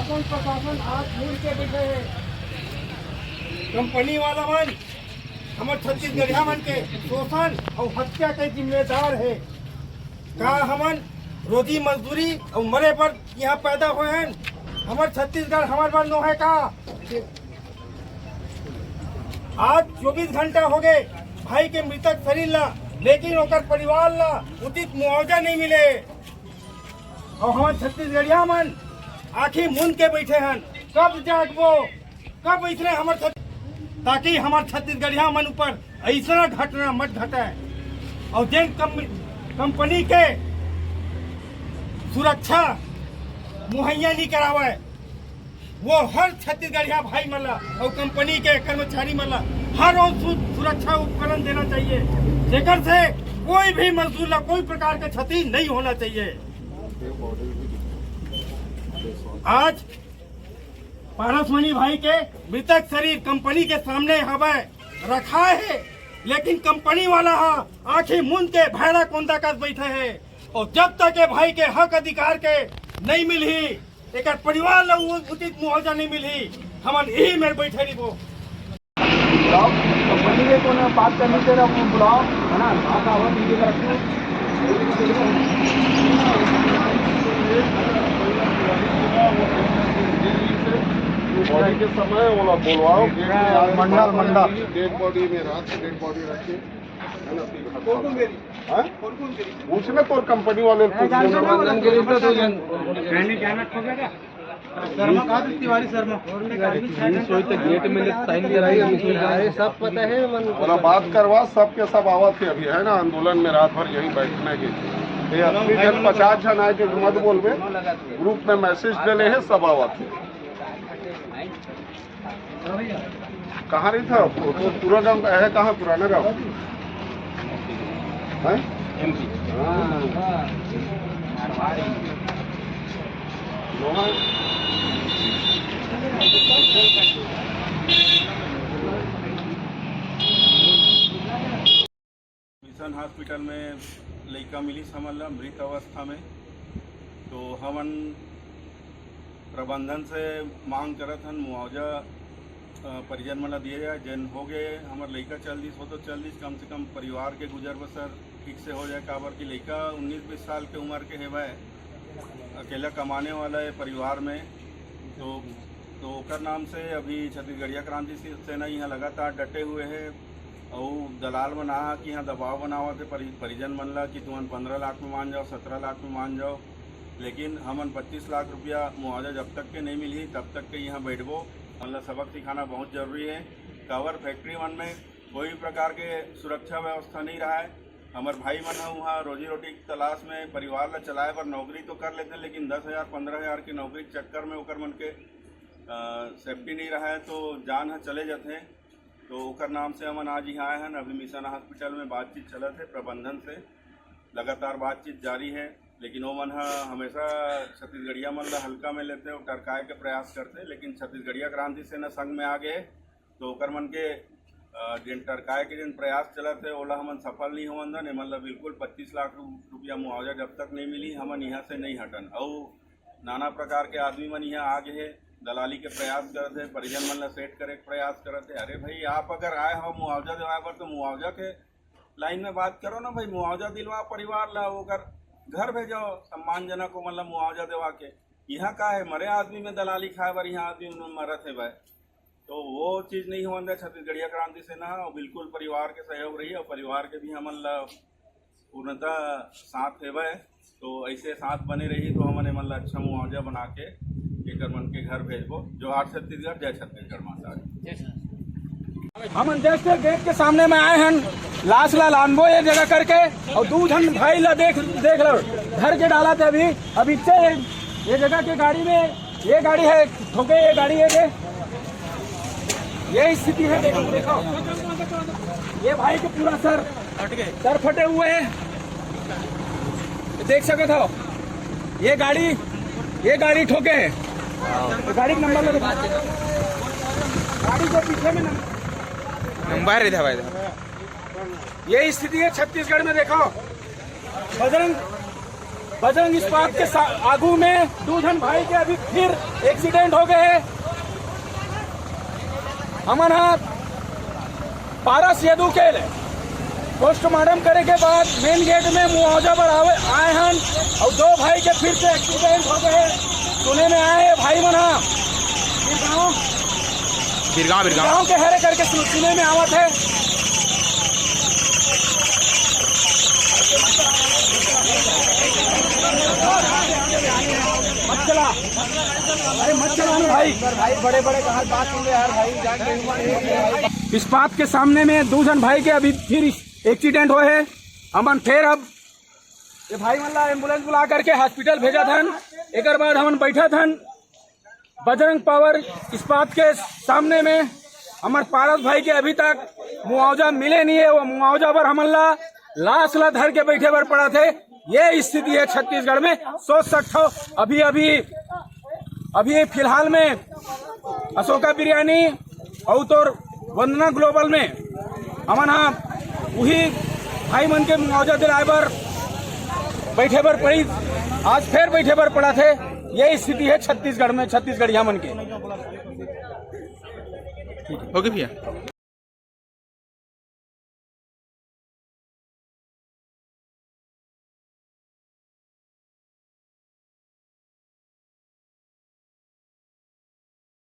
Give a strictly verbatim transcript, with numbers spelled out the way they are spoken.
शासन प्रशासन आज मुड़ के बैठे हे। कंपनी वाला मन हमर छत्तीसगढ़िया मन के शोषण अउ हत्या के जिम्मेदार हे। का हमन रोजी मजदूरी अउ मरे बर इहाँ पैदा होए हन? हमर छत्तीसगढ़ हमर बर नो हे का? आज चौबीस घंटा हो गए भाई के मृतक शरीर ला, लेकिन ओकर परिवार ला उचित मुआवजा नहीं मिले। अउ हमर छत्तीसगढ़िया मन आँखी मूंद के बैठे हन, कब जागबो, कब अइसने हमर छत-, ताकि हमर छत्तीसगढ़िया मन ऊपर अइसना घटना मत घटे। अउ जेन कम-, कंपनी के सुरक्षा मुहैया नहीं करावे, वो हर छत्तीसगढ़िया भाई मन ला अउ कंपनी के कर्मचारी मन ला हर वो सु-, सुरक्षा उपकरण देना चाहिए, जेकर से कोई भी मजदूर ला कोई प्रकार के क्षति नहीं होना चाहिए। आज पारसमणि भाई के मृतक शरीर कंपनी के सामने हवय, रखा हे, लेकिन कंपनी वाला हा आँखी मूंद के भैरा कोंदा कस बैठे हे। अउ जब तक ये भाई के हक अधिकार के नहीं मिलही, एकर परिवार ला उ-, उचित मुआवजा नहीं मिलही, हमन इही मेर बैठे रहिबो। बुलाओ, कंपनी के कोनो बात करनी तेरा बुलाओ, है ना? आता हो, नीचे तरफ से। बॉडी के समय वाला बोलवाओ, मंडल, मंडल। डेड बॉडी में रात डेड बॉडी रखिए, है ना? कौन कौन गई? हाँ? कौन कौन गई? पूछ ले, तोर कंपनी वाले पूछ ले। शर्मा कहाँ थे? तिवारी शर्मा। सोई तो गेट में ले साइन दे रहा है। अरे, सब पता है, मन ओला बात करवा, सबके सब आवत हे अभी, है ना, आंदोलन में रात भर यहीं बैठने के। ये असली जन पचास जन आए के मत बोलबे, ग्रुप में मैसेज देले हे, सब आवत हे। कहाँ रही था? वो तो पूरा गांव का है, कहाँ पुराना गांव? हैं? हाँ। लोहा। मिशन हॉस्पिटल में लइका मिलिस हमन ला मृत अवस्था में, तो हमन प्रबंधन से मांग करत हन मुआवजा, अ, परिजन मन ला दिए जाए। जेन हो गए हमर लइका चल दिस, वो तो चल दिस, कम से कम परिवार के गुजर बसर ठीक से हो जाए, काबर कि लइका उन्नीस बीस साल के उम्र के हेवय, अकेला कमाने वाला है परिवार में, तो, तो ओकर नाम से अभी छत्तीसगढ़िया क्रांति से-, सेना यहाँ लगातार डटे हुए है। अउ दलाल मन आ कि यहाँ दबाव बनावत है परि-, परिजन मन ला कि तुमन पंद्रह लाख में मान जाओ, सत्रह लाख में मान जाओ, लेकिन हमन पच्चीस लाख रुपया मुआवजा जब तक के नहीं मिलही, तब तक के यहाँ बैठबो। हमन ला सबक सिखाना बहुत जरूरी है। काबर फैक्ट्री मन में कोई प्रकार के सुरक्षा व्यवस्था नहीं रहा है। हमर भाई मन ह उहाँ रोजी रोटी के तलाश में परिवार ला चलाए बर नौकरी तो कर लेथे, लेकिन दस हजार, पंद्रह हजार के नौकरी के चक्कर में ओकर मन के, अ, सेफ्टी नहीं रहा है, तो जान ह चले जाथे। तो ओकर नाम से हमन आज यहाँ आए हन। अभी मिशन हॉस्पिटल में बातचीत चलत हे प्रबंधन से, लगातार बातचीत जारी है, लेकिन वो मन ह हमेशा छत्तीसगढ़िया मन ला हल्का में लेथे और टरकाए के प्रयास करथे, लेकिन छत्तीसगढ़िया क्रांति सेना संग में आ गए, तो ओकर मन के, अ, जेन टरकाए के जेन प्रयास चलत हे, ओला हमन सफल नहीं होवन दन। एमन ला बिल्कुल पच्चीस लाख रु-, रुपया मुआवजा जब तक नहीं मिली, हमन यहाँ से नहीं हटन। अउ नाना प्रकार के आदमी मन यहाँ आ गए हे, दलाली के प्रयास करत हे, परिजन मन ला सेट करे के प्रयास करत हे। अरे भाई, आप अगर आए हो मुआवजा दिवाए बर, तो मुआवजा के लाइन में बात करो ना भाई, मुआवजा दिलवा परिवार ला, ओकर घर भेजो, सम्मानजनक ओमन ला मुआवजा दिवा के। यहाँ का है, मरे आदमी में दलाली खाए बर यहाँ आदमी मन मरत हे भाई। तो वो चीज नहीं होने दे छत्तीसगढ़िया क्रांति सेना, और बिल्कुल परिवार के सहयोग रही और परिवार के भी हमन ला पूर्णतः साथ हेवय। तो ऐसे साथ बने रही तो हमन एमन ला अच्छा मुआवजा बना के एकर मन के घर भेजबो। जोहार छत्तीसगढ़, जय छत्तीसगढ़ माता। हमन देख के गेट के सामने में आए हन, लाश ला लानबो ये जगह करके, और दू झन भाई ला देख, देख लो, धर के डाला थे अभी। अभी से ये, ये जगह के गाड़ी में, ये गाड़ी है, ठोके ये गाड़ी है, ये, ये स्थिति है। देखो, देखो, ये भाई के पूरा सर, सर फटे हुए हैं। देख सकत हो, ये गाड़ी, ये गाड़ी ठोके है। तो गाड़ी के नंबर लगा, गाड़ी के पीछे में नंबर, नंबर इधर भाई, इधर। ये स्थिति है छत्तीसगढ़ में। देखो, बजरंग, बजरंग इस्पात के सा-, आगू में दू झन भाई के अभी फिर एक्सीडेंट हो गए हे। हमन ह पारस यदु के पोस्टमार्टम करे के बाद मेन गेट में मुआवजा बर आए हन, अउ दो भाई के फिर से एक्सीडेंट हो गए हे। सुने में आए हे भाई मन ह बिरगांव, बिरगांव, बिरगांव। गांव के हरे करके सुने में आवत हे। मत चला, अरे मत चला ना भाई। भाई, बड़े बड़े कहा बात सुन रहे यार भाई, जाके इस्पात के सामने में दू झन भाई के अभी फिर एक्सीडेंट होए हे। हमन फिर अब ये भाई मन ला एम्बुलेंस बुला करके हॉस्पिटल भेजत हन। एकर बाद हमन बैठत हन बजरंग पावर इस्पात के सामने में। हमर पारस भाई के अभी तक मुआवजा मिले नहीं हे, वो मुआवजा बर हमन ला लाश ला धर के बैठे बर पड़त हे। ये स्थिति हे छत्तीसगढ़ में, सोच सकथो। अभी अभी अभी फिलहाल में अशोका बिरयानी अउ तोर वंदना ग्लोबल में हमन ह उही भाई मन के मुआवजा दिलाए बर बैठे बर पड़ी, आज फिर बैठे बर पड़त हे। ये स्थिति हे छत्तीसगढ़ में, छत्तीसगढ़िया मन के। ओके भैया।